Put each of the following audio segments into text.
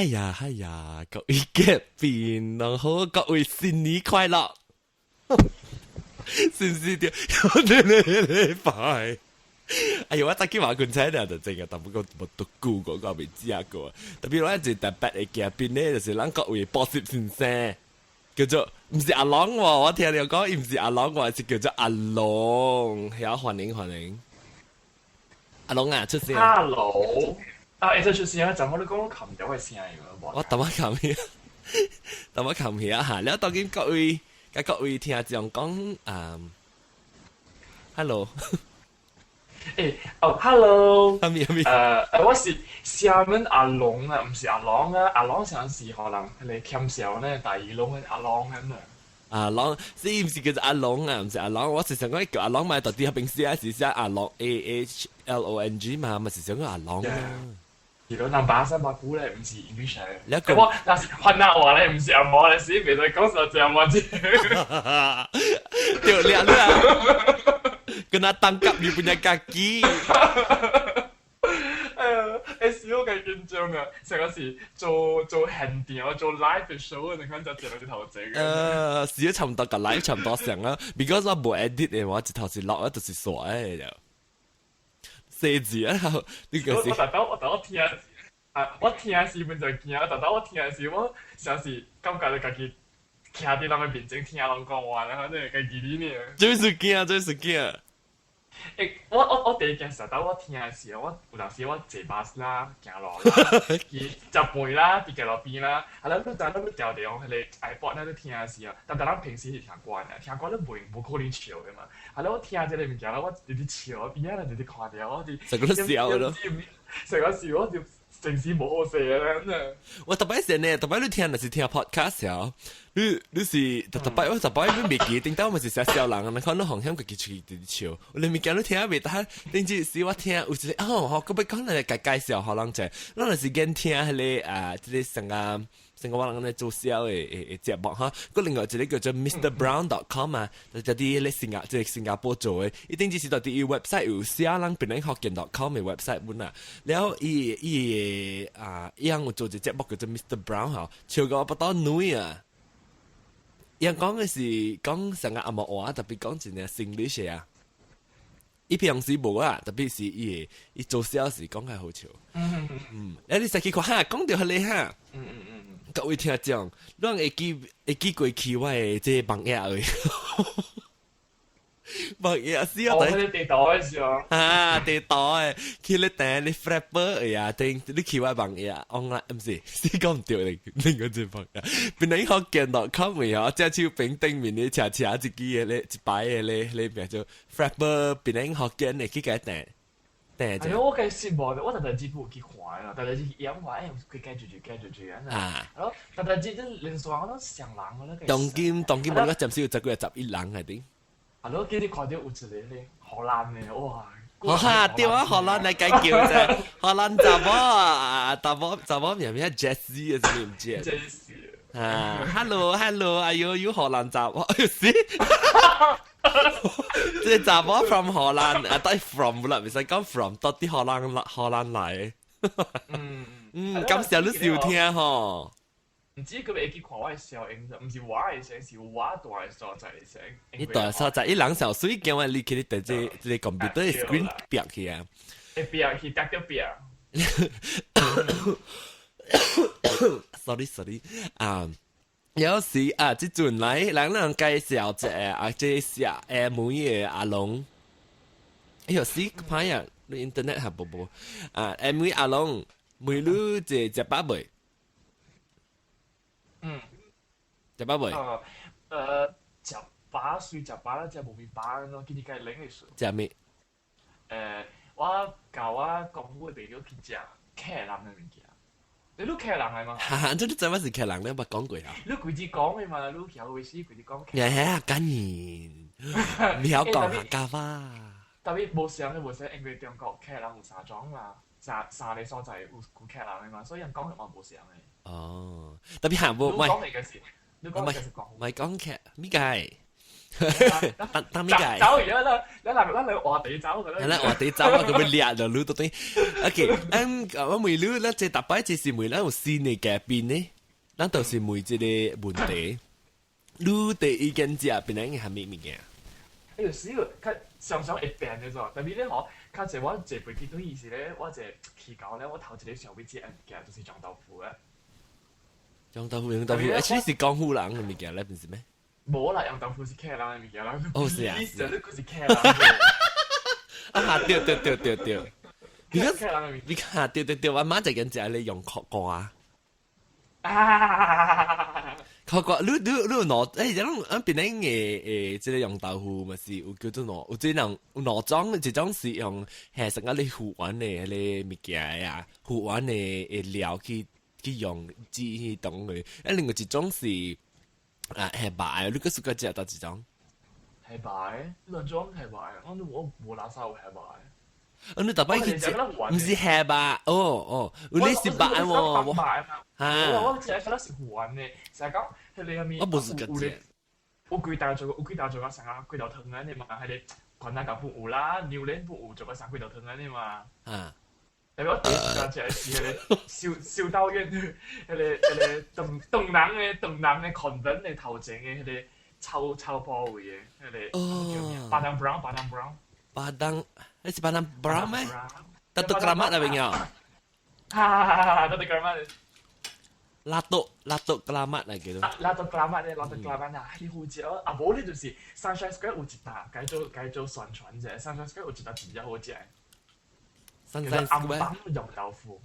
哎呀哎呀，各位嘉賓，然後各位新年快樂，是唔是對？你你你快！哎呦，我早起話觀察了就真個，但不過無讀過過，我未知過。特別我一個特別的嘉賓咧，就是咱各位博士先生，叫做毋是阿龍喎，我聽你講，伊毋是阿龍喎，是叫做阿龍，曉歡迎歡迎。阿龍啊，出聲。 Hello，啊，會使出聲啊！怎我你講我冚掉我聲個？我淡仔冚去，淡仔冚去啊！嚇，了當今各位，佮各位聽眾講啊，Hello。欸，哦，Hello，阿咪阿咪，我是廈門阿龍啊，毋是阿龍啊，阿龍上是可能迄個謙笑呢，大耳窿的阿龍咁啊。阿龍，是毋是叫做阿龍啊？毋是阿龍，我是想講叫阿龍嘛，到底平時是寫阿龍 AHLONG 嘛，咪是想講阿龍啊。如果人把三把鼓咧，毋是 English 嚟。你一個我若是雲南話咧，毋是阿毛咧，是袂使講實這樣子。對，你啊，kena tangkap dia punya kaki。哎呀，欸，是我計緊張啊！成個是做做現場做 live show 啊，你看就坐喺頭前。是差唔多個 live 差唔多上啊，because 我無 edit 嘅話，一頭是落啊，就是傻嘅就。四字啊，呢個是。我特登我特登聽啊，我聽時本就驚，特登我聽時我想是感覺你家己徛佇人的面前聽人講話，然後你會記你呢？最是驚，最是驚。欸，我第一件事，當我聽的時候，我有當時我坐巴士啦，行路啦，去食飯啦，佇街路邊啦，啊，咱你知咱你調用彼個 iPod 咱咧聽的時候，但但咱平時是聽歌爾，聽歌你袂無可能笑的嘛。啊，我聽這個物件，我直直笑，邊仔人直直看著我，直成個笑咯。成個笑，我就成時無好勢啊！我特別是呢，特別你聽若是聽 podcast 哦，你是特特擺我特擺你未記，頂到咪是寫笑人，你看你紅險佢結出直直笑，你物件你聽袂得，頂住時我聽有一個哦，吼，閣欲講來介介紹予人者，咱若是見聽彼個啊，這個成個成個我人咧做痟的節目哈，閣另外一個叫做 Mr Brown.com 啊，就佇咧新加這個新加坡做的，伊頂住是佇伊 website 有寫人檳城福建 .com 的 website 本啊，了伊伊啊，伊樣有做一個節目叫做 Mr Brown 吼，笑到我腹肚軟啊！伊講的是講成個紅毛話，特別講一個 Singlish 啊。伊平時無啊，特別是伊伊做痟時講較好笑。嗯，欸，你實去看哈，講著彼個哈。各位聽眾，咱會記過去我的這個網頁的。網頁是啊，哦，彼個地圖的時候。啊，地圖的，去咧訂你 Frapper 哎呀，訂你去我網頁，online 毋是，是講毋對另外一個網頁，檳城福建 .com 的吼，這手柄頂面的斜斜一支的咧，一排的咧，咧名做 Frapper 檳城福建的去共訂。哎呦，我計失望，我特特只有去看啊，特特只演話，哎，佢繼續住，繼續住啊！啊，特特只連續我都上人我咧。當今當今，我暫時有十幾11人係點？啊！我記得看到有一個咧荷蘭的，哇！哈對啊，荷蘭來解叫啫，荷蘭查某啊，查某查某名名 Jessie 啊，是唔知 Jessie 啊，Hello Hello，哎呦，有荷蘭查某，哎呦，是，這查某 from 荷蘭啊，對 from 啦，唔使講 from，到底荷蘭來。嗯，感謝你收聽吼。毋知佢會記看我的聲音，毋是我的聲，是我蹛的所在的聲。你蹛的所在，伊人上水驚我你去你佇這這個 computer screen 煏去啊。會煏去，得著煏。 Sorry sorry 啊，有時啊，這陣來人人介紹一下啊，這是誒每個阿龍。哎喲，死歹啊！你 internet 係無無啊？每阿龍每你這食飽未？嗯，食飽未？食飽雖食飽啦，食無咪飽咯，今日該冷的時。食咩？我共我公司的朋友去食客人的物件。你你客人的嗎？哈哈，這你知我是客人，你捌講過啊？你規日講的嘛，你曉會時規日講。呀呀，當然，唔曉講客家話。特別無相的無相，因為中國客人有三種嘛，三個所在有客人的嘛，所以人講的嘛無相的。哦，特別行無，唔係，你講嘅是講，唔係講劇，咩解？當當咩解？走而家啦，你嗱嗱你話地走㗎啦。係啦，話地走啊，佢會掠就擼到對。OK，嗯，我問你，咱這逐擺這是問咱有新的改變呢？咱就是問這個問題。你第一間食檳榔係啥物物件？哎呦死個，較常常會變的咗。特別咧嗬，較濟我坐飛機對時咧，我坐去到咧，我頭一個想欲食的物件就是釀豆腐啊。釀豆腐，釀豆腐，而且是江湖人的物件咧，毋是咩？無啦，釀豆腐是客人的物件啦。哦，是啊。你食你閣是客人。啊，對對對對對。你看，客人的物件。你看，對對對，我媽就緊食你用殼瓜。啊！殼瓜，你你你有兩，欸，咱咱檳榔的這個釀豆腐嘛是有叫做兩，有這種有兩種，一種是用係成個你魚丸的彼个物件呀，魚丸的料去去用煮去當的，啊，另外一種是啊係白，你閣喜歡食佗一種？係白，兩種係白，我我無垃圾有係白。啊，你逐擺去食，毋是蝦肉，哦哦，你是白喎，我嚇，我只係覺得是魚丸的，成日講彼个啥物，我無是個食。有幾道做，有幾道做個啥啊？幾道湯安呢嘛，彼个雲南豆腐有啦，榴蓮不有做個啥幾道湯安呢嘛。啊。特別我第一次食的是彼个修修道院，彼个彼个唐唐人的唐人的 convent 的頭前的彼个草草坡位的彼个叫咩？Padang Brown，Padang Brown。 Padang，彼是 Padang Brown 咩？Datuk Keramat 那邊啊？哈哈哈！Datuk Keramat。 Datuk Datuk Keramat 來叫做。 Datuk Keramat 咧，Datuk Keramat 啊，彼好食啊！無你就是 Sunshine Square 有一搭，該做該做宣傳者，Sunshine Square 有一搭真正好食。 Sunshine Square。頷邦釀豆腐。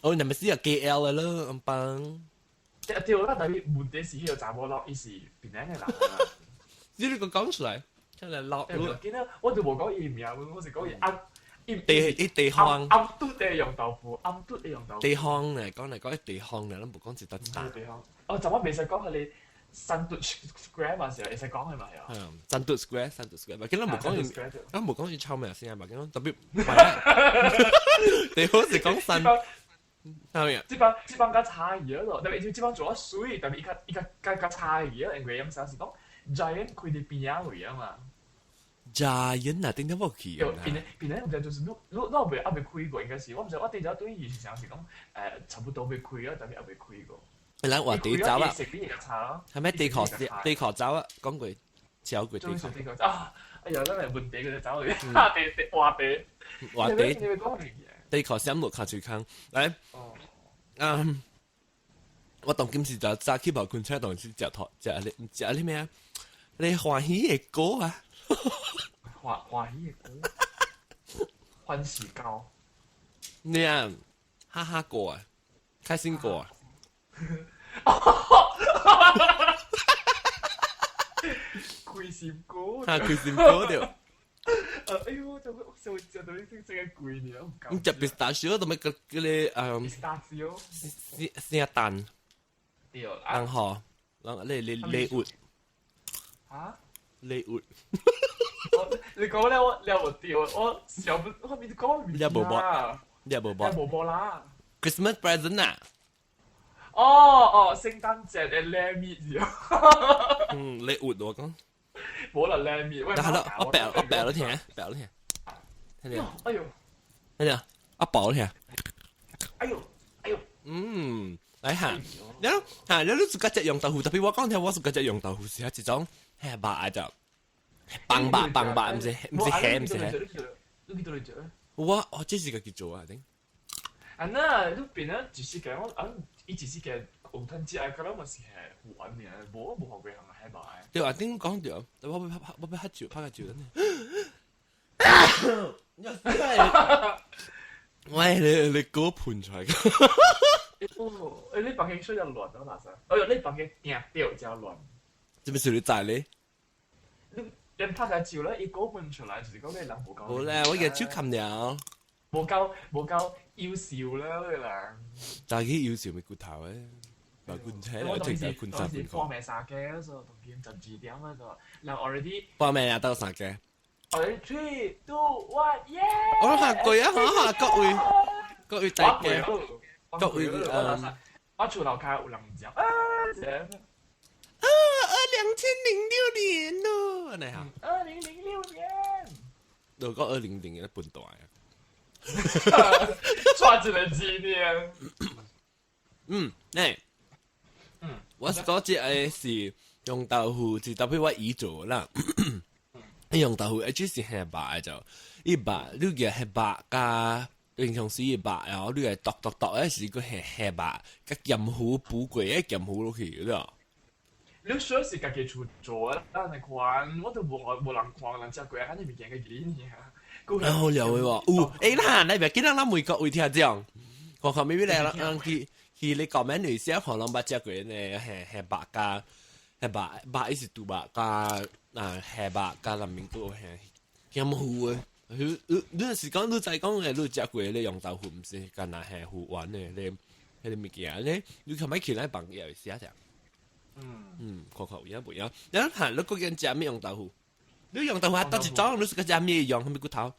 哦，你咪是啊 KL 的咯，頷邦。對對啦，但是問題是彼個查某佬伊是檳榔的人啊。你呢個講出來，出來老。見到我就無講伊名，我是講伊暗。地一地方。暗嘟的釀豆腐，暗嘟的釀豆腐。地方嚟講嚟講，一地方嚟，咱無講一搭一搭。地方。哦，就我袂使講彼个 Sandwich Square 嘛，是會使講的嘛，係啊。嗯，Sandwich Square，Sandwich Square，嘛，咱無講，咱無講伊臭名聲嘛，咱特別。地方是講山。係咪啊？這幫這幫較差異咯，特別這幫做得媠，特別伊較伊較較較差異啊，因為用啥是講 Giant 開佇邊仔位啊嘛。 Giant 啊，頂點我去啊。檳榔檳榔，毋知就是你你你未猶未開過，應該是我毋知我頂一對伊是啥是講差不多欲開啊，但是猶未開過。咱話地走啊，食邊個差係咪地殼地殼走啊？講過超過地殼啊！哎呀，咱來問題佢就走去，地地話地話地地殼閃落卡喙空來。嗯，我當今時就早起無困車，當時食頭食你食你咩啊？你歡喜的果啊！歡歡喜的果，歡喜糕。你啊，哈哈果啊，開心果啊！開心果，哈，開心果對。哎呦，就就就到你這個貴呢，你食ピスタチオ同埋個嗰個嗯，ピスタチオ，聖聖誕，對，然後，然後你你禮物，啊？禮物，你講咧，我你無對，我想不，我咪講你無播，你無播，無播啦。 Christmas present 啊！哦哦，聖誕節的禮物嗯，禮物我講。無啦禮物，但係啦，我白我白咗聽，白咗聽，聽到？哎呦，聽到？我爆咗聽。哎呦，哎呦，嗯，來哈，你哈，你你自家食釀豆腐，特別我講聽，我自家食釀豆腐是一種係肉就放肉放肉，毋是毋是蝦毋是蝦。你去佗佗食？我我這是家己做啊，頂。啊那，你變啊，就是講我啊，伊只是個有通食，可能嘛是係魚丸爾，無無學過行蝦肉。對啊，頂講著，我欲拍我欲喝酒，拍個酒呢。喂，你你果噴出來。哦，欸，你房間水較亂哦，哪啥？哎呦，你房間定掉真亂。這不是你知咧？你連拍個酒咧，伊果噴出來就是講你人無夠。無咧，我個酒冚了。無夠無夠優秀啦，你人。大家優秀咪骨頭誒，把棍車來，停在困三分半暝三更嗰時候，同見12點嗰時候，人 already 半暝啊到三更。 Three, two, one, yeah！我下句啊，下各位各位大家，各位我厝樓下有人講啊，啊，啊， 2006年咯，你嚇？2006年。如果200一半代啊。抓住嚟紀念。嗯，呢，我是講這個是釀豆腐，是特別我姨做啦。釀豆腐，只是係肉的就，伊肉你嘅係肉加平常時嘅肉，然後你係剁剁剁的時，佢係係肉，加鹽糊補過的鹽糊落去，對。你說是家己厝做啦，你看我都無無人看，人食過，反正物件個記呢。啊好料的喎，有，欸啦，你別記得咱美國會聽這樣，看看咪咪來人去去你講咩女寫可能捌食過呢，係係肉加係肉肉，伊是豬肉加啊係肉加南面個係鹽糊的。佢你你是講你知講的，你食過咧釀豆腐，毋是干焦係芋圓的咧，彼個物件咧，你較擺起來放也會寫者。嗯，看看有影無影？你看你個人食咩釀豆腐？你釀豆腐係佗一種？你是個食咩釀？啥物骨頭？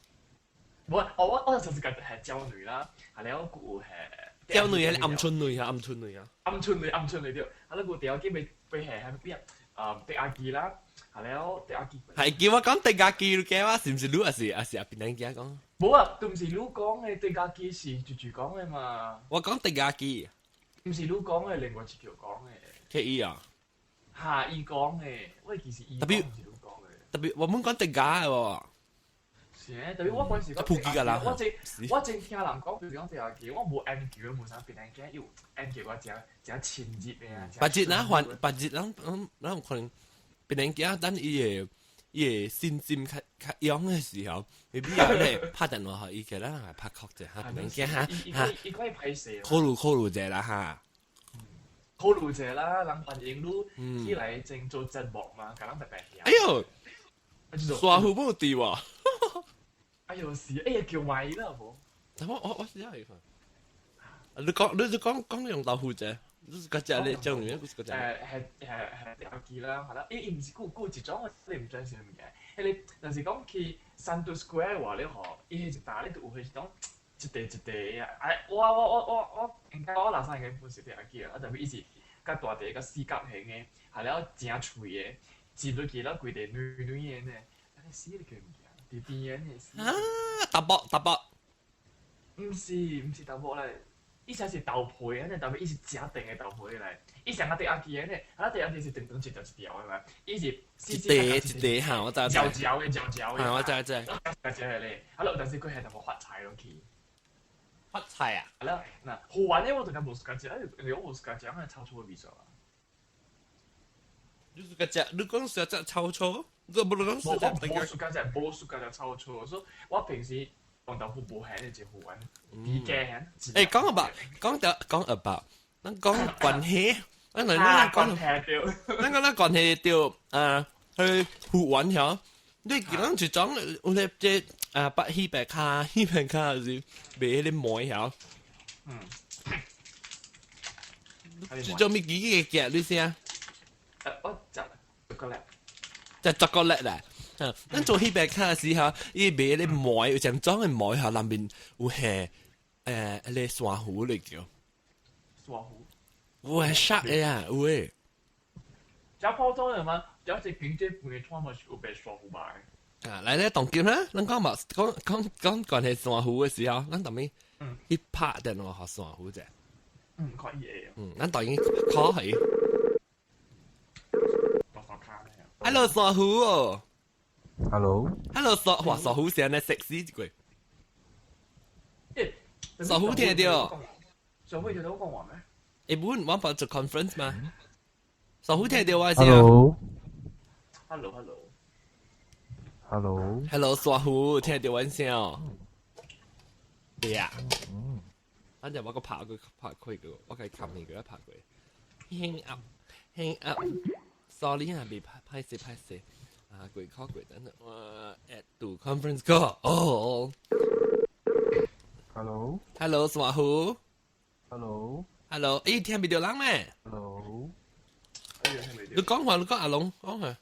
無，我就是個係椒類啦，係了有係。椒類係鵪鶉類啊，鵪鶉類啊。鵪鶉類，鵪鶉類對。啊，你有條叫欲欲係係邊啊？滴仔雞啦，係了滴仔雞。係叫我講滴仔雞，你記我是毋是你？還是還是阿邊人家講？無啊，都毋是你講的，滴仔雞是住住講的嘛。我講滴仔雞。毋是你講的，另外一條講的。 K 伊啊？嚇，伊講的，我其實伊講毋是你講的。特別我們講滴仔的喎。是，特別我嗰時講，我正我正聽人講，比如講滴仔雞，我無研究，無啥別人講，有研究我誠誠親熱的啊。別日咱還別日咱咱咱有可能別人講等伊個伊個信心較較勇的時候，未必要咧拍電話予伊，叫咱來拍確者哈，別人講哈哈。伊可以歹勢。考慮考慮者啦哈。考慮者啦，人歡迎你起來正做節目嘛，共人白白哎喲，刷胡冇地喎。哎喲是，哎呀叫埋啦無。我我我試下去看。你講你你講講釀豆腐者，你是個食咧醬麵，不是個食。誒係係係掉機啦，係啦，伊伊毋是顧顧一種，你毋知啥物件。彼個若是講去 Santo Square 話咧吼，伊彼一搭咧就有彼種一塊一塊的啊。哎，我我我我我應該我老細應該本是掉機啊，特別伊是較大塊較四角形的，係了誠脆的，煎落去了規塊軟軟的呢。啊，死你叫物件，佇邊的呢？啊，豆卜豆卜。毋是毋是豆卜咧，伊才是豆皮安尼，特別伊是誠長的豆皮來，伊上較滴仔雞的呢，啊滴仔雞是長長一條一條的嘛，伊是一塊一塊哈，我知。嚼嚼的嚼嚼的。我知知。嚼嚼的咧，啊，有當時佢係淡薄發菜落去。發菜啊？係啦，嗱，好玩的我就較無 suka 食，因為我無 suka 食，我臭臭的味道啊。你 suka 食？你講食食臭臭？你無講食？我無 suka 食，無 suka 食臭臭，所以我平時釀豆腐無鹹的就好玩，比較鹹。欸，講 about，講到講 about，咱講關係，咱來咱講，咱講咱關係著啊，去芋圓曉，你講一種有咧這啊，捌彼邊跤，彼邊跤是賣彼個糜曉。這種物幾個夾你聲？我食朱古力。食朱古力啦。啊！咱做彼邊跤的時候，伊賣彼個糜，有一種的糜吼，內面有下彼個珊瑚來叫。珊瑚。有係沙的啊，有的。食普通的嗎？食一經濟盤的菜嘛是有賣珊瑚吧？啊，來咧，當今啦，咱講嘛，講講講關係珊瑚的時候，咱當面去拍電話予珊瑚者。嗯，可以的。嗯，咱當然可以。Hello，珊瑚哦。 Hello。 Hello，珊哇，珊瑚聲咧 sexy 一個。珊瑚聽到？珊瑚聽到我講話咩？欸，本我幫做 conference 嘛。珊瑚聽到我聲。 Hello。 Hello，Hello。 Hello。 Hello，珊瑚聽到我聲哦。對啊。反正我個拍個拍開個，我該冚你個拍過。Hang up，hang up。Sorry 啊，未拍歹勢歹勢。啊，過考過等等，我 add to conference call。哦。 Hello。 Hello，珊瑚。 Hello。 Hello，欸，聽袂著人咩？Hello。你講話，你講阿龍講下。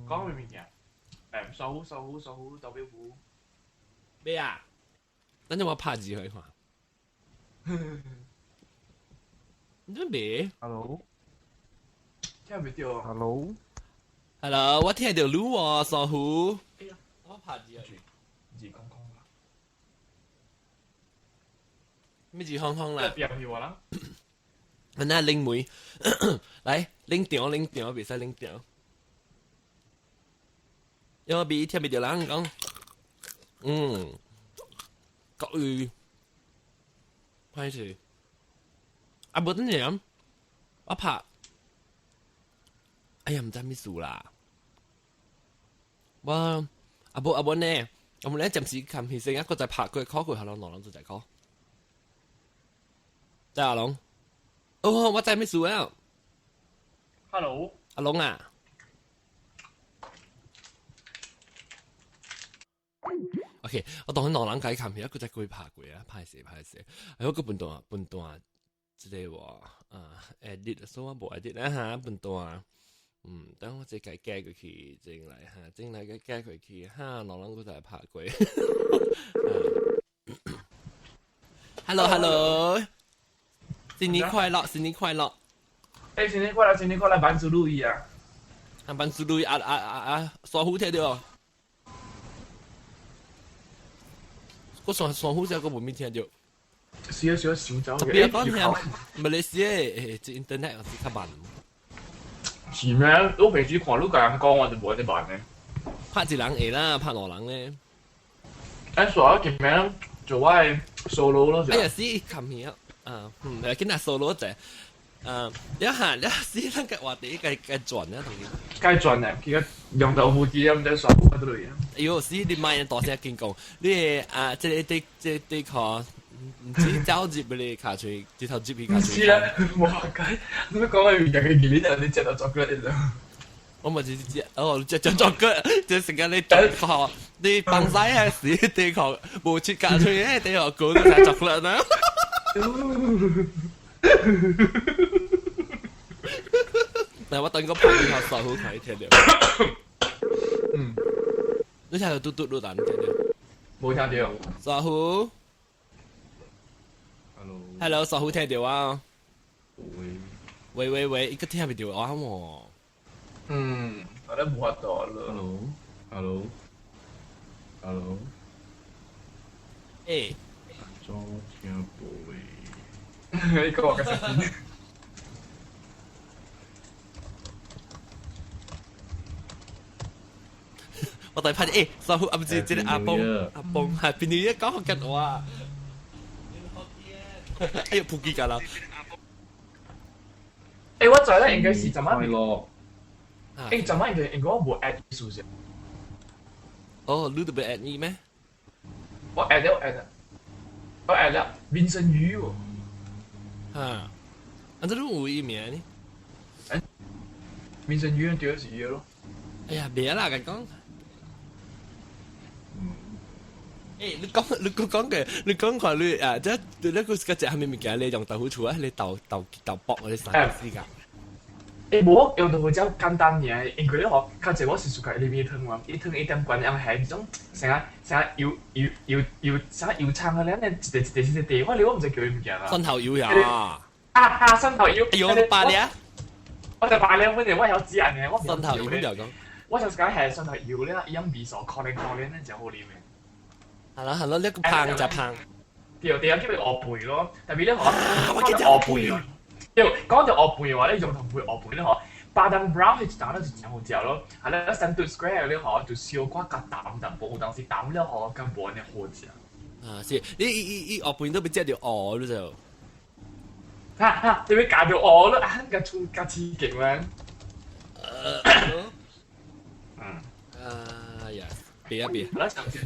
講咩物件？誒，珊瑚，珊瑚，珊瑚，豆腐糊。咩啊？等陣我拍字去看。你做咩？Hello。聽袂著。 Hello， Hello，我聽著你喎，傻虎。哎呀，我拍字啊。字空空啦。咩字空空啦？變去我啦。那靈媒，來領場領場，袂使領場。因為別聽袂著人講，嗯，國語，歹勢。啊，無等陣，我拍，哎呀，毋知咩事啦。我啊無啊無呢，我們咧暫時看起先，啊，閣再拍過 call 過，可能兩人就再 call。在阿龍，哦，我知咩事啊？Hello，阿龍啊。OK，我當佢兩人解看片，一個再過拍過啊，歹勢歹勢。哎，我個分段分段，這個話啊，edit，所以我無 edit 啦哈，分段。嗯，等我這個改過去，整來哈，整來個改過去，哈，兩人閣再拍過。Hello，Hello，新年快樂，新年快樂。欸，新年快樂，新年快樂，萬事如意啊！啊，萬事如意啊啊啊啊！傻虎聽著。我傻傻虎這個無咪聽著。少少少走嘅。別講聽，馬來西亞這 internet 是較慢。是咩？我平時看你共人講，我就無這慢嘅。拍一人會啦，拍兩人咧。欸，傻今暝做我的 solo 咯。哎呀，是冚起啊！啊，嗯，來今仔 solo 者，啊，你下你是咱個話題該該轉啊，同你。該轉咧，其實用豆腐機毋知刷乜都類啊。哎呦，是你莫大聲緊講，你啊，這個對這對靠，毋知走入你卡喙，這頭入去卡喙。是啦，無解，你講嘅物件，佢記得你食到巧克力了。我嘛是食，哦，食食巧克力，這時間你對靠，你放屎啊時對靠，無切卡喙咧，對靠講到食巧克力呢。但我等個朋友手好睇聽著。嗯。你聽到嘟嘟嘟彈聽著？無聽著。傻虎。 Hello。 Hello，傻虎聽著啊？喂。喂喂喂，伊閣聽袂著我喎。嗯，我咧無法度咯。 Hello，Hello，Hello。欸。怎聽無的？你講我較實際。我大拍欸，傻虎啊，毋是這個阿邦阿邦，Happy New Year 講福建話。哎呦，普及㗎啦！欸，我知咧應該是怎啊？快樂。欸，怎啊應該應該我無 add 意思是？哦，你都袂 add 伊咩？我 add 了，add 了，我 add 了，民生魚喎。哈，啊，這你有伊名呢？欸，民生魚對是伊咯。哎呀，別啦，共講。欸，你講你講嘅，你講看你啊，這你個是個食啥物物件？你用豆腐厝啊，你豆豆豆卜嗰啲啥事㗎？欸，無用豆腐只簡單爾，因為咧吼，較濟我是暑假裡面湯嘛，伊湯一點懸樣係種成個成個油油油油啥油葱啊，咧，一塊一塊一塊，我咧我毋知叫伊物件啦。蒜頭油呀！啊啊，蒜頭油！哎呦，你白咧？我就白咧，反正我曉煮按呢，我蒜頭油你就講。我就是講係蒜頭油咧，伊樣味素可能可能咧，真好啉的。係啦係啦，你個芳就芳。對對啊，叫伊烏肥咯，特別咧吼，我記得烏肥。對，講到烏肥的話，你用頭肥烏肥咧吼，巴當 brown 彼一道咧是真好食咯，啊咧三頓 square 咧吼，就小可較淡淡薄，有當時淡了吼，較無按呢好食。啊，是，你伊伊伊烏肥都欲食著烏，你就。哈哈，你欲咬著烏咯，啊，較出較刺激咩？嗯。啊呀，別啊別。我想吃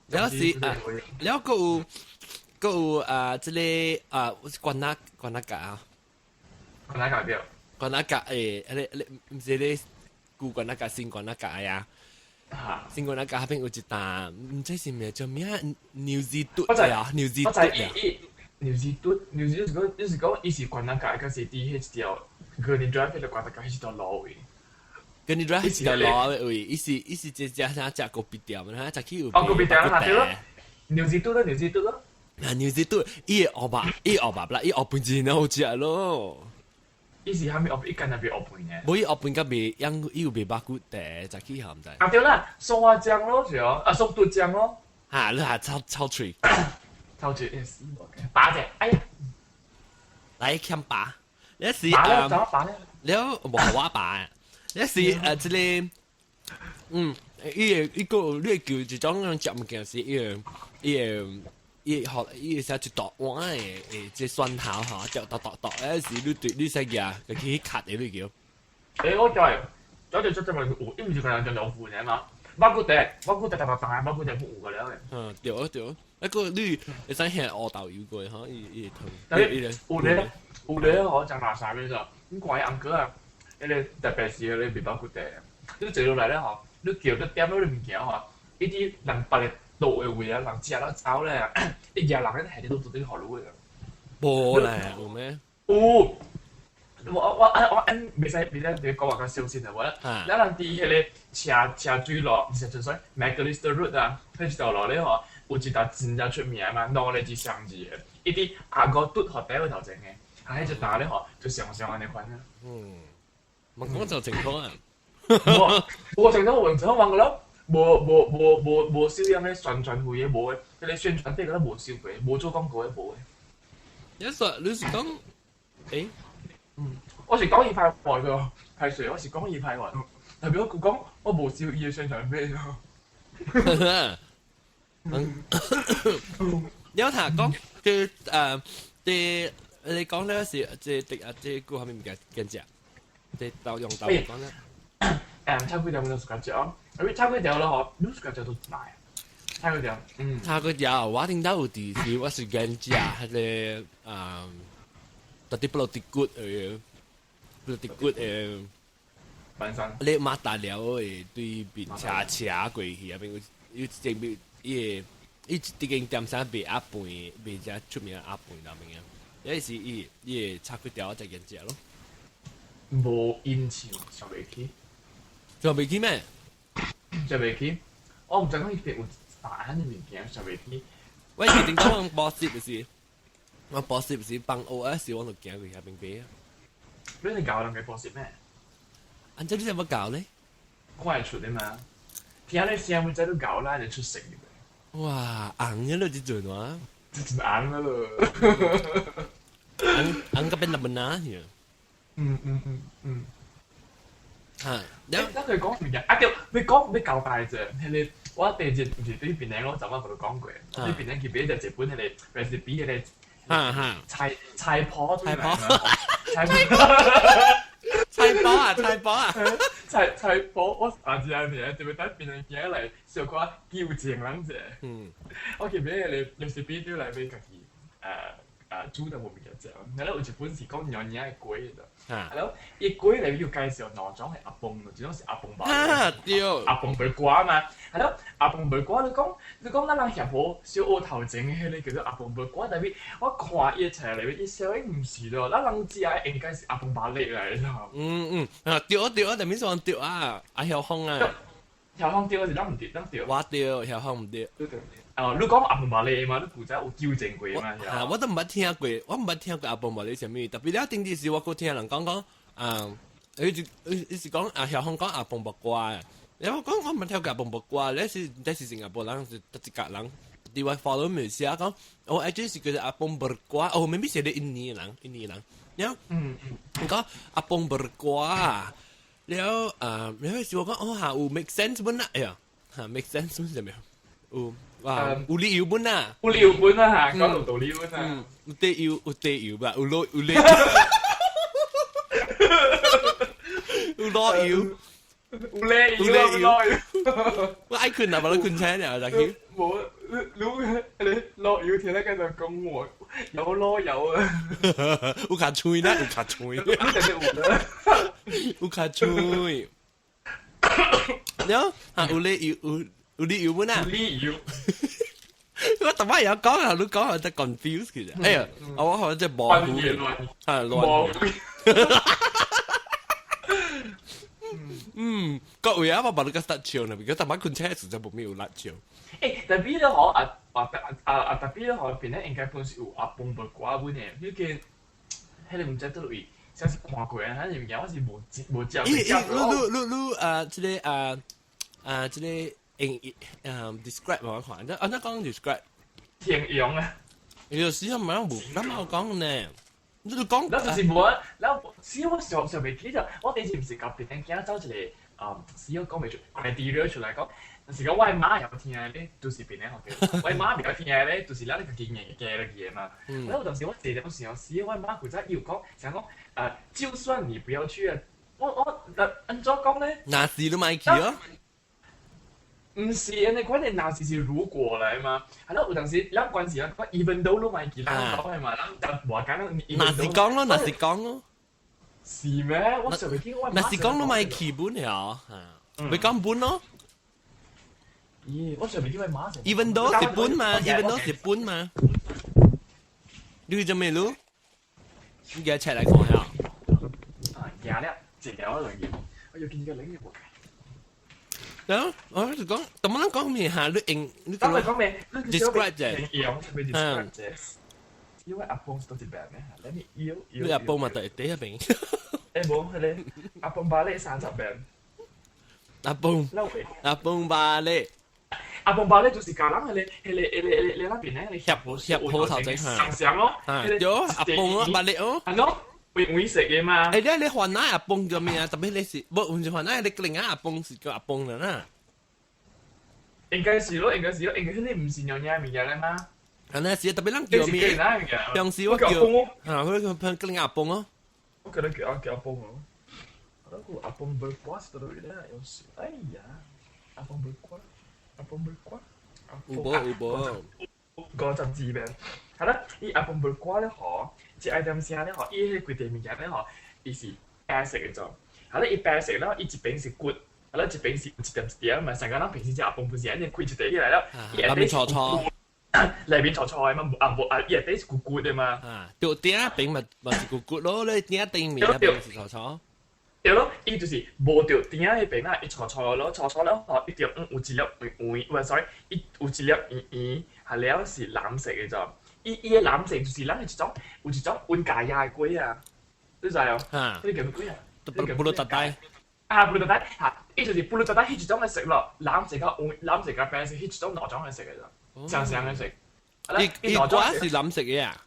了是啊，了閣有閣有啊，這個啊，關那關那甲啊。關那甲對。關那甲誒，迄個毋是咧舊關那甲新關那甲呀。新關那甲彼邊有一擔，毋知是咩叫咩牛舌肚啊，牛舌肚啊。牛舌肚，牛舌就是講，就是講，伊是關那甲，還是佇彼條，個你drive 彼個關那甲彼條路位。跟你 drive 彼條路位，伊是伊是一隻啥食咖啡店，哈，食去有。哦，咖啡店啊，對咯。牛舌肚咯，牛舌肚咯。啊，牛舌肚，伊會烏肉，伊烏肉啦，伊烏飯真好食咯。伊是蝦米學？伊敢若袂學飯呢？無伊學飯甲賣，養伊有賣肉骨茶，早起吼毋知。啊對啦，酸花醬咯，是哦，啊酸豆醬咯。嚇，你下臭臭喙。臭嘴，死無嘅，把者，哎呀，來欠把，你是把咧，怎把咧？了無我把，你是這個，伊個伊個你會叫一種種食物件是伊個伊個伊學伊會寫一大碗的這蒜頭吼，嚼剁剁剁，誒是你對你使舉，就去卡的你叫。欸，我就係，我就出咗咪有，因為是個人就兩副嘅嘛。肉骨茶，肉骨茶特別大，肉骨茶有個了嘅。嗯，對啊對啊，一個你會使下烏豆油過吼，伊伊會湯。但係有咧有咧，我講垃圾咩啫？你看伊翁哥啊，迄個特別是迄個麵包骨茶，你坐落來咧吼，你叫你點落你物件吼，伊佇人別個桌的位啊，人食了走咧，伊舉人咧下底都做啲予你的。無咧，有咩？有。我按袂使袂使佇講話較小心的，我咱人佇彼個車車水路，毋是車水，Macalister Road 啊，彼一條路咧吼，有一搭真正出名嘛，knowledge 相字的，伊佇阿哥拄予第個頭前的，啊，彼一搭咧吼，就上上按呢款啊。嗯，嘛講就情況啊。無，我情況有情況問過了，無無無無無收遐個宣傳費的，無的，彼個宣傳費閣無收過，無做廣告的無的。你說你是講，欸？嗯，我是講伊歹話個，歹勢，我是講伊歹話，特別我講我無收伊的宣傳費咯。嗯，你有聽講，佢啲你講咧是這啲啊，這句後面物件跟食，這豆用豆講咧。炒粿條我都喜歡食哦，因為炒粿條咯吼，你喜歡食都來。炒粿條，嗯。炒粿條，我聽到有啲是我是跟食，彼个啊。特啲不落啲骨誒，不落啲骨誒，本身你馬達了會對面斜斜過去啊，邊有有正邊伊個伊這間店啥賣鴨飯，賣只出名鴨飯那邊啊，抑是伊伊個炒粿條我才見食咯。無印象，想袂起。想袂起咩？想袂起，我毋知講伊邊有大漢的物件，想袂起。我是頂講補習就是。我補習是幫 OS，我就行過遐邊買啊。你是教人嘅補習咩？按這你怎麼教咧？看會出的嘛？聽你聲，唔知你教啦，就出色嘅。哇，紅咗咯，這陣哇！這陣紅了咯。紅紅個變那麼難呀？嗯嗯嗯嗯。嚇！你那佢講物件啊？對，你講你交代者，彼個我第一日毋是對檳城，我昨晚同你講過，對檳城去買一本彼個 recipe 彼個。哈哈，菜菜譜，菜譜，菜譜，菜譜啊，菜譜啊，菜菜譜，我上次按呢，特別等檳城行來小可糾正人者。我去買彼個 recipe 對來買家己，煮淡薄物件食。然後有一本是講娘娘的粿的，然後伊粿內面有介紹兩種的阿飯，一種是阿飯肉，對，阿飯白瓜嘛。係咯，阿飯白瓜你講你講咱人協好小學頭前彼个叫做阿飯白瓜，但是我看伊的冊內面伊寫的毋是咯，咱人食的應該是阿飯肉來，你知無？嗯嗯，啊對啊對啊，但面說對啊，阿曉峰啊，曉峰對是咱毋對，咱對。我對，曉峰毋對。對對。哦，你講阿飯肉嘛，你古早有糾正過嘛？啊，我都毋捌聽過，我毋捌聽過阿飯肉啥物，特別了頂日時我閣聽人講講，啊，伊就伊是講阿曉峰講阿飯肉瓜。然後講我毋捌聽過阿飯肉瓜，你是這是新加坡人是佗一角人，佇我 follow 咪寫講，哦，actually 是叫做 apam berkuah，哦，maybe 是咧印尼人，印尼人，然後，講 apam berkuah，了啊，然後是我講，哦嚇，有 make sense 本啦，哎呀，嚇 make sense 本啥物？有，哇，有理由本啦，有理由本啊嚇，講有道理本啊，有理由有理由吧，有理有理，有理由。有理由，有理由。我愛睏啊，無你睏醒了就去。無，你你你落油聽咧，繼續講我有老油啊。有較脆啦，有較脆。有較脆。了啊，有理由，有有理由本啊。有理由。我頭擺有講啊，你講啊，真 confuse 其實。哎呀，我好像真模糊。啊，亂。嗯，各位啊，我把你個辣椒呢，比較大擺困車時就無咩有辣椒。欸，特別咧吼，啊啊啊啊特別咧吼，邊咧應該本是有阿飯白瓜本的，迄個彼個毋知佗位，像是看過啊，還是物件我是無無接。伊伊，你你你你啊，這個啊啊，這個用describe 我看，按怎講 describe？形容啊！有時候唔係無，咱冇講呢。你都講，咱就是無啊，咱死我上上袂記得，我第一次毋是共別人囝走一個啊，死我講袂出，criteria 出來講，就是講我媽會曉聽的咧，就是別人學嘅；我媽袂曉聽的咧，就是咱家己硬加落去的嘛。我有當時我坐點時候，死我媽古早又講，想講啊，就算你不要去啊，我我按怎講咧？若是你莫去哦。毋是，按呢款的若是是如果來嘛，係咯，有當時咱關係啊，even though 你莫去，咱講的嘛，咱就無講咱。若是講咯，若是講咯。是咩？我上袂記我。若是講你莫去本了，袂講本咯。咦，我上袂記我媽。 even though 是本嘛，even though 是本嘛。你做咩路？你給出來看下。啊，贏了，一條兩件，我又見個領嘅。啊，我是講，怎麼講咩嚇？你用你講講咩？describe 啫，嗯，describe 啫。因為阿邦是都一邊咩？你要你阿邦嘛就係第一邊。誒無，迄個阿邦巴咧30邊。阿邦，阿邦巴咧，阿邦巴咧就是教人迄個、迄個、迄個、迄個那邊咧，協協好頭仔上上咯。對，阿邦啊，巴咧哦。係咯，會會食嘅嘛。誒，你你還哪阿邦叫咩啊？特別你是，無唔是還哪？你另外阿邦是叫阿邦啦呐。應該是咯，應該是咯，應該你毋是娘娘物件咧嗎？係呢，是特別咱叫咩？平時我叫，啊，佢佢佢叫阿邦哦。我覺得叫阿叫阿邦哦。我覺阿邦 berkuah 都對咧，有時，哎呀，阿邦 berkuah，阿邦 berkuah，有無有無？50字邊，係啦，伊阿邦 berkuah 咧嗬，一愛點聲咧嗬，伊迄規塊物件咧嗬，伊是白色嘅種，係啦，伊白色咧，伊一邊是骨。係啦，一邊是一點一點嘛，成個人平時食阿邦不是按呢開一塊起來了，內面錯錯，內面錯錯的嘛，啊無啊，伊內底是骨骨的嘛。啊，對，頂邊嘛嘛是骨骨咯，你頂頂面那邊是錯錯。對咯，伊就是無著頂彼邊啊，伊錯錯咯，錯錯了吼，伊就有一粒圓圓，喂，sorry，伊有一粒圓圓，係了是藍色的咋。伊伊的藍色就是咱的一種，有一種溫咖椰的粿啊，你知哦？啊，彼個叫咩粿啊？ Pulut tatai。啊，pulut tatai，嚇，伊就是 pulut tatai，彼一種的色咯，藍色佮黃，藍色佮白色，彼一種兩種的色的咋，相相的色。伊伊粿是藍色的啊？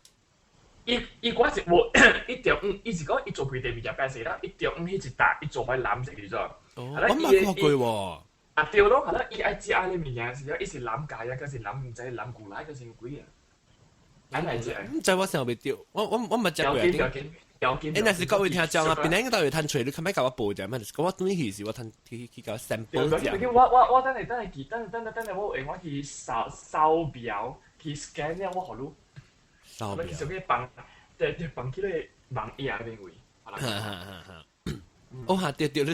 伊伊粿是無，伊中午伊是講伊做規塊物件白色啦，伊中午彼一搭伊做開藍色的咋。哦，我冇看過喎。啊對咯，係啦，伊愛食的物件是伊是藍咖椰，閣是藍毋知藍牛奶，閣是啥鬼啊？愛來食。毋知我想袂著，我我我毋捌食過。要緊要緊。欸，若是各位聽眾啊，邊個到有趁揣，你較欲共我報者，嘛就是講我轉去時，我趁去去共 sample 食。我我我等下等下去，等等等下我用我去掃掃描去 scan 了，我予你。掃描。去上去放，對對放去咧網頁那邊位。哈哈哈！哦哈，對對你。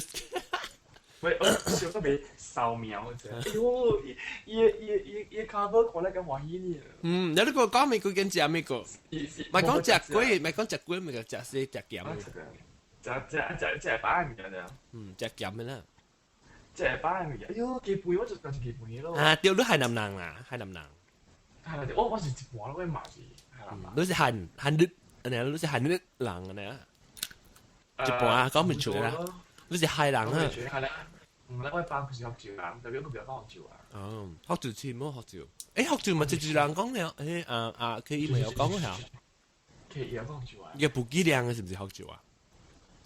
喂，我小都未掃描啫。哎喲，伊伊伊伊 cover 看咧咁歡喜呢。嗯，你個講美國跟食美國，唔係講食粿，唔係講食粿，咪就食些食鹹。食食食食擺物件啫。嗯，食鹹的啦。食擺物件，哎喲，雞肥我就講是雞肥咯。啊，對，你海南人啦，海南人。海南，我我是一半咯，我嘛是海南人。你是韓韓日，你是韓日人啊？一半啊，講唔出啦。你是海人啊？嗯，我爸佢是福州人，代表佢比較講福州啊。哦，福州似冇福州？欸，福州嘛，一一人講了，欸啊啊，佢伊咪有講下。佢有講福州啊？伊個布吉亮的是毋是福州啊？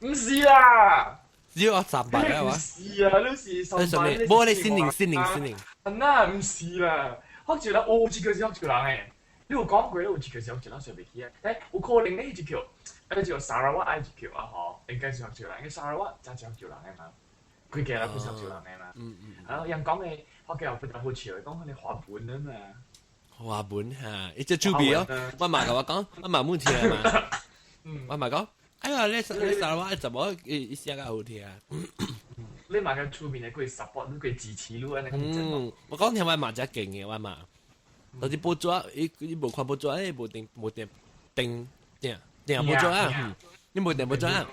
毋是啦，只有三百啊嘛。是啊，你是三百。無你新寧新寧新寧。啊，毋是啦，福州人有一個是福州人誒，你有講過，你有一個是福州人上袂起啊？欸，有可能你一叫，啊叫沙拉越愛一叫啊吼，應該是福州人，因為沙拉越真是福州人誒嘛。佢其實佢是福州人誒嘛。嗯嗯。啊，人講嘅，我記得不好笑，講佢哋華文啊嘛。華文嚇，伊隻趣味哦。我媽共我講，我媽冇聽嘛。我媽講，哎呀，你你沙拉越怎麼伊寫較好聽？你媽個出面的佢 support 你，佢支持你按呢。嗯，我講聽我媽真勁嘅，我媽。但是報紙，伊伊無看報紙，伊無訂無訂訂訂訂報紙啊！你無訂報紙啊？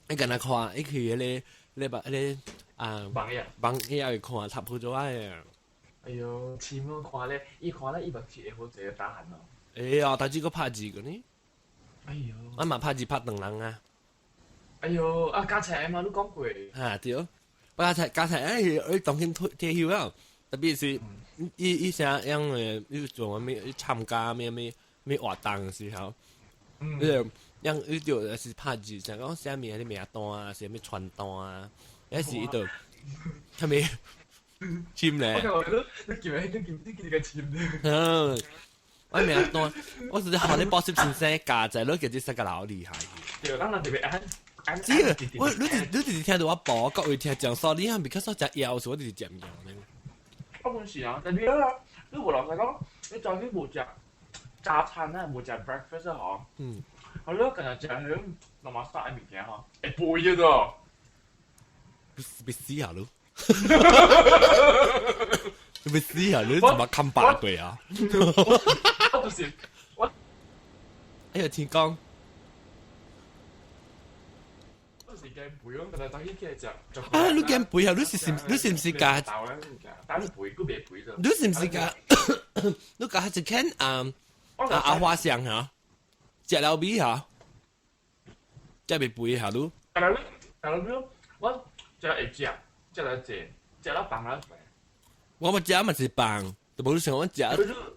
你敢若看，伊去彼個你把彼個啊網頁網頁去看插報紙啊！哎喲，起碼看咧，伊看咧，伊目睭會好濟打鼾咯。哎呀，但是閣拍字個呢？哎喲，我嘛拍字拍斷人啊！哎喲，啊加菜嘛，你講過。嚇對，我加菜加菜，哎，伊當今退休了，特別是伊伊啥樣的，伊做咩參加咩咩咩活動的時候，伊樣伊就是拍字，像講啥物啲名單啊，啥物傳單啊，有時伊就啥物簽咧。我你叫你叫你叫你個簽咧。嗯，我名單，我是學你補習先生教在，你叫這三個老厲害。對，咱人特別按。只我你就是聽到我播，各位聽講說，你係咪較少食藥時，我就是食物件。我本是啊，但係啊，你無老實講，你早起無食早餐啊，無食 breakfast 啊，嗬。我你近日食響羅馬沙嘅物件嗬，會肥咗個。別死啊你！你別死啊你！怎麼看八過啊？我就是我。哎呀，天光。啊！你驚肥啊？你是唔是加？你是唔是加？你加一間啊啊阿花香嚇，食了味嚇，食袂肥嚇你？但係但係我食會食，食了濟，食了放了肥。我嘛食嘛是放，就無你想我食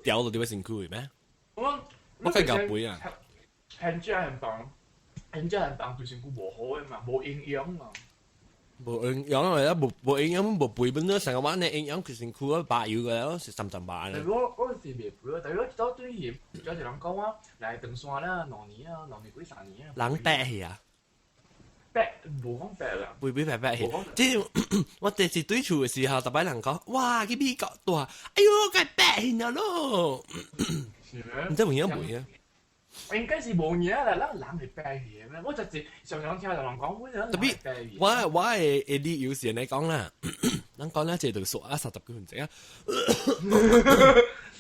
掉落佇我身軀咩？我我較夠肥啊！很食很放。很食很放對身軀無好的嘛，無營養嘛。無營養啊！無營養無肥本咗成個晚呢營養佢身軀啊白油個，是三層白咧。我是袂肥，但係我到對伊，有一人講我來長山啦，2年啊，2年幾三年啊。人白去啊？白無講白啦。肥肥白白去。即我第一次對厝的時候，逐擺人講，哇，去美國大，哎喲，該白去了咯。是咩？你這有影袂啊？應該是無影啦，咱人會白去的咩？我就是常常聽人講，我人特別我的理由是按呢講啦，咱講咱這就說啊30幾分鐘啊。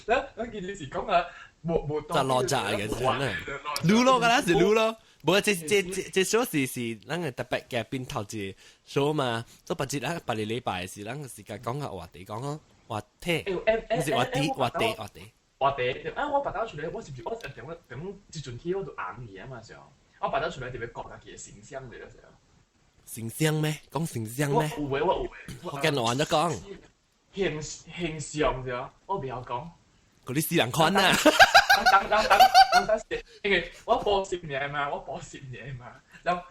咱其實是講啊，無無十六集嘅是啦，擼咯，敢若是擼咯。無這小時是咱個特別嘅變頭一個嘛，做別節咱別個禮拜是咱個時間講個話題講哦，話題，毋是話題話題話題。話題，啊！我白頭出來，我是毋是我等我等這陣起我就紅去啊嘛時候，我白頭出來特別講家己的形象嚟時候。形象咩？講形象咩？有的我有的。我見我按怎講。形象啫，我袂曉講。嗰啲死人款啊！等等等等等先，因為我補習爾嘛，我補習爾嘛，然後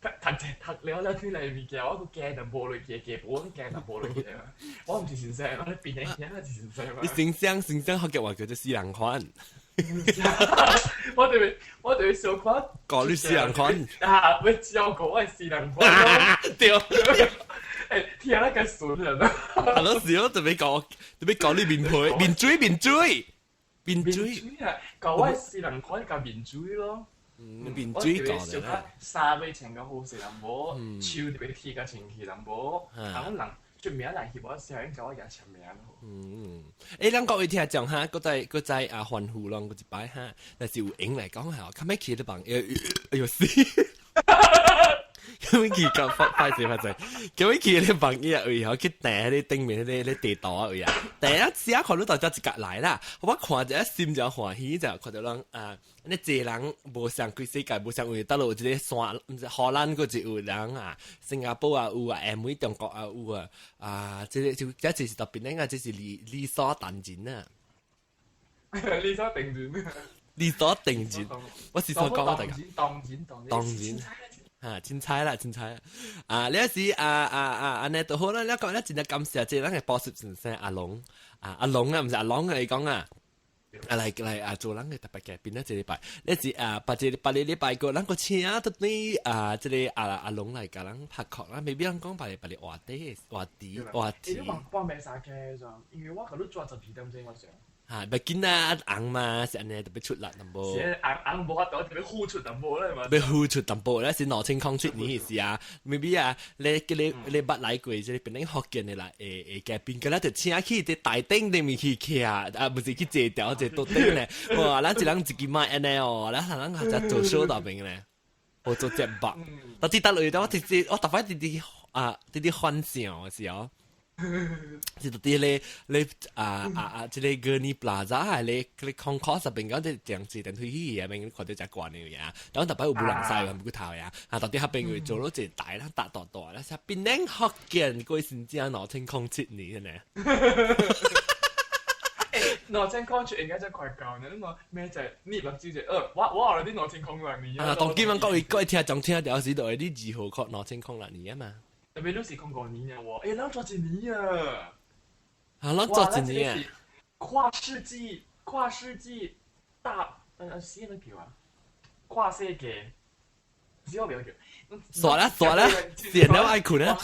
讀冊讀了了出來物件，我閣加淡薄落去，加補加淡薄落去嘛。我毋是先生，我咧變形是先生嘛。你形象形象學嘅話叫做死人款。我特別小可講你死人款。啊！欲照顧我死人款。對。欸，聽那個順人啊。係咯，是咯，特別講特別講你面皮面嘴面嘴面嘴啊！講我死人款佮面嘴咯。面嘴講的啦。衫欲穿較好勢淡薄，手特別剃較清氣淡薄，啊，阮人出名來翕我攝影甲我也簽名。嗯，欸，咱各位聽眾哈，閣再閣再啊歡呼攏閣一擺哈，若是有閒來講哈，較欲去咧幫，哎喲死！較欲去講歹勢歹勢，較欲去咧幫伊啊位吼去訂彼個頂面彼個彼個地圖啊位啊，訂啊寫看你到底一格來啦，我看一心就歡喜就看著人啊，你濟人無相規世界無相位，倒落有一個山，毋是荷蘭閣一有人啊，新加坡也有啊，M 中國也有啊，啊，這個就這就是特別那個，這是理所當然啊，理所當然，理所當然，我是想講我大家，當然當然當然。啊，凊彩啦，凊彩啊！你是啊啊啊，按呢就好啦。你講咧真正感謝這咱的補習先生阿龍啊，阿龍啊，毋是阿龍啊，伊講啊，啊來來啊，做咱的特別嘉賓啊，這禮拜，你是啊，別個別個禮拜個，咱閣請特對啊，這個阿阿龍來共咱拍殼啦，maybe 咱講別個別個話題話題話題。你講報名啥嘅就，因為我佮你做12點鐘我想。嚇，欲緊啊，紅嘛，是按呢特別出力淡薄。是紅紅無法度特別付出淡薄咧嘛。欲付出淡薄咧，是2007年時啊，maybe 啊，你叫你你捌來過，這個變成福建的啦，會嘉賓，佮咱就請去佇台頂頂面去徛，啊，毋是去坐條坐桌頂咧，哇，咱一人一支麥按呢哦，咱咱咱做小大兵咧，我做節目，到底得落去，我直接我逐擺直直啊，直直幻想的時候。是到啲咧咧啊啊啊！這個 Gurney Plaza 咧，佢 concourse 入邊講啲電視電梯器啊，邊看到隻慣嘅嘢，但特別有無人使，唔過頭呀。啊，到底嗰邊會做咗一個大啦，大大大啦，係檳城福建過先正2007年呢。2007應該真快夠呢，你講咩就你目睭就，我後來啲2006年。啊，當今晚各位各位聽眾聽到時就係你2號確2006年啊嘛。特別都是05年啊，喎，欸，咱做一年啊！啊，咱做一年啊！跨世紀，跨世紀大，啥物叫啊？跨世紀，是我袂曉叫。煞啦煞啦，電了愛睏啊！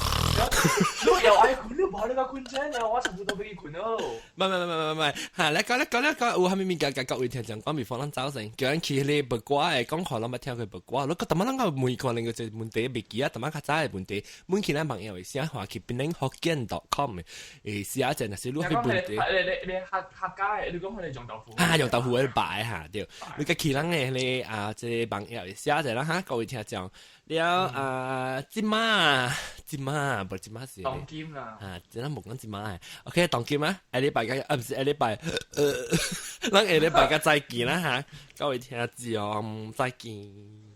你又愛睏，你無你個睏醒啊！我差不多欲去睏咯。唔係唔係唔係唔係，嚇！你講你講你講，有啥物物件共各位聽眾講，before 咱走先，叫咱去彼個八卦的講看，攏捌聽過八卦。你講淡仔咱個問可能個一個問題袂記啊，淡仔較早的問題，問起咱網頁會寫話去檳城福建 .com 的，會寫一陣，若是你去問題。你你客客家的，你講彼個釀豆腐。啊，釀豆腐的擺哈對，你個去咱的彼個啊，這個網頁會寫一陣啦哈，各位聽眾。了啊，這馬這馬，無這馬是。當今啦。啊，這咱無講這馬的。OK，當今啊，下禮拜個啊，毋是下禮拜，咱下禮拜個再見啦哈，各位聽眾再見。